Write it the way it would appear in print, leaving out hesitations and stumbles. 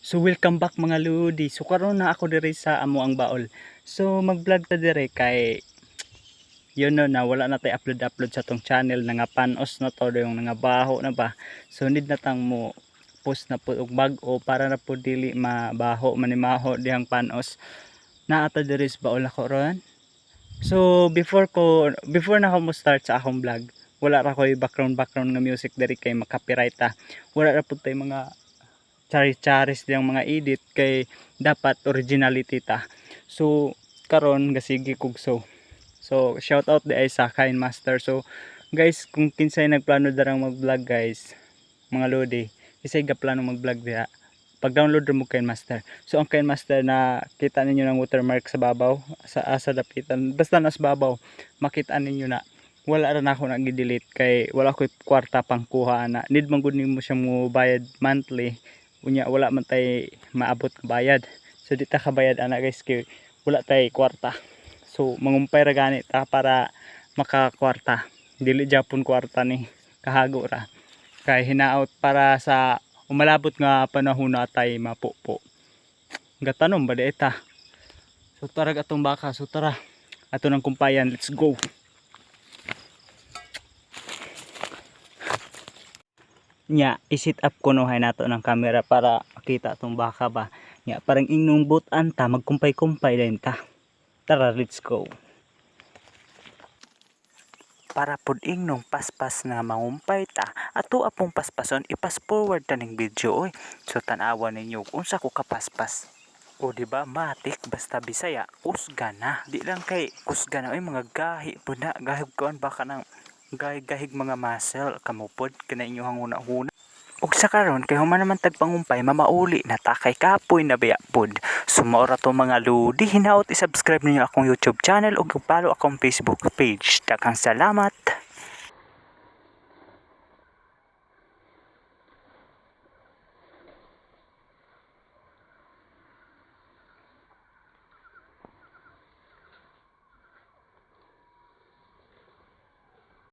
So welcome back, mga lodi. So karon na ako diri sa amo ang baol. So mag-vlog ta diri kay yun no na wala na tay upload upload sa tong channel na nga panos na to, yung nga baho na ba. So need na tang mo post na po og bag-o para na po dili mabaho manimaho dihang panos. Naa ta diri sa baol ako ron. So before na ako mo start sa akong vlog, wala ra koy background background nga music diri kay makopyright ta. Wala ra pud tay mga charis-charis diyang mga edit kay dapat originality ta. So karon gasigi kog so shout out di ay sa Kind Master. So guys, kung kinsay nagplano darang mag-vlog guys, mga lodi, kinsay gaplano mag-vlog diha, pag-download ra mo Kind Master. So ang Kind Master na kita ninyo ng watermark sa babaw, sa asa dapitan, basta nas babaw, makita ninyo na wala ra na ako nag delete kay wala ko'y kwarta pang kuha na. Need man gud nimo siya mo bayad monthly, unya wala man tay maabot nga bayad. So di ta kabayad ana guys kay wala tay kwarta. So mangumpay ra gani ta para makakwarta. Dili japon kwarta ni, kahago ra kay hinaot para sa umalabot nga panahon na tay mapupo. Gatanom ba di ta? So tara atong baka. So tara, ato ng kumpayan, let's go. Nya i-set up ko no nato ng camera para makita atong baka ba. Nya parang ingnong butan ta, magkumpay-kumpay din ta. Tara, let's go. Para pud ingnong paspas na mangumpay ta, ato apong paspason, ipas forward ta ning video oy. So tan-awa ninyo unsa ko kapaspas. O di ba matik, basta Bisaya kusga na. Di lang kay kusga na oy, mga gahi pud na, gahig kuan baka nang gahig-gahig mga muscle kamo pod kana inyong huna-huna. Ug sa karon kay human naman tag pangumpay, mamauli na ta kay kapoy na biya pod. So mao ra to, mga lodi, hinaot i-subscribe ninyo akong YouTube channel ug follow akong Facebook page. Daghang salamat.